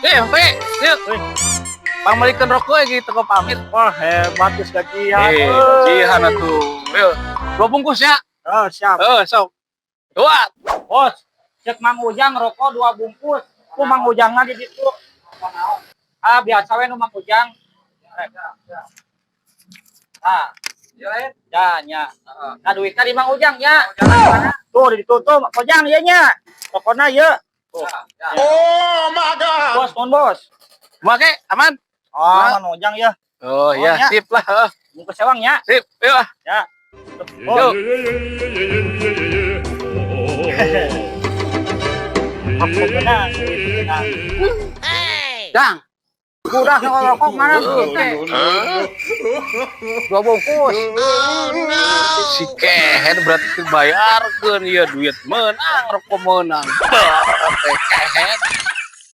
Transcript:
Eh, Pe, yuk. Pangmeulikeun rokok ya gitu kok pamit. Wah, hebat geus gajian. Eh, gajian atuh. Yuk, dua bungkus ya. Oh, siap. Eh, sok. Dua. Bos, cek Mang Ujang rokok dua bungkus. Ku Mang Ujangna di ditu. Ah, biasa we nu Mang Ujang. Ah, ya, nya. Nah, duitna di Mang Ujang nya. Tuh, di ditu tuh, Mang Ujang ieu nya. Pokona ieu. Tuh. Oh my God! Bos, mohon bos. Make aman? Oh, Mang Ujang ya. Oh, ya, nya. Sip lah. Eh, Bungkus sewang nya. Sip, yuk ah. Ya. Yuk. Rokok beunang, duit beunang. Jang. Udah ngerokok mana teh? Dua bungkus. Si kehed berarti bayarkeun ieu duit meunang, rokok meunang. Teh kehed.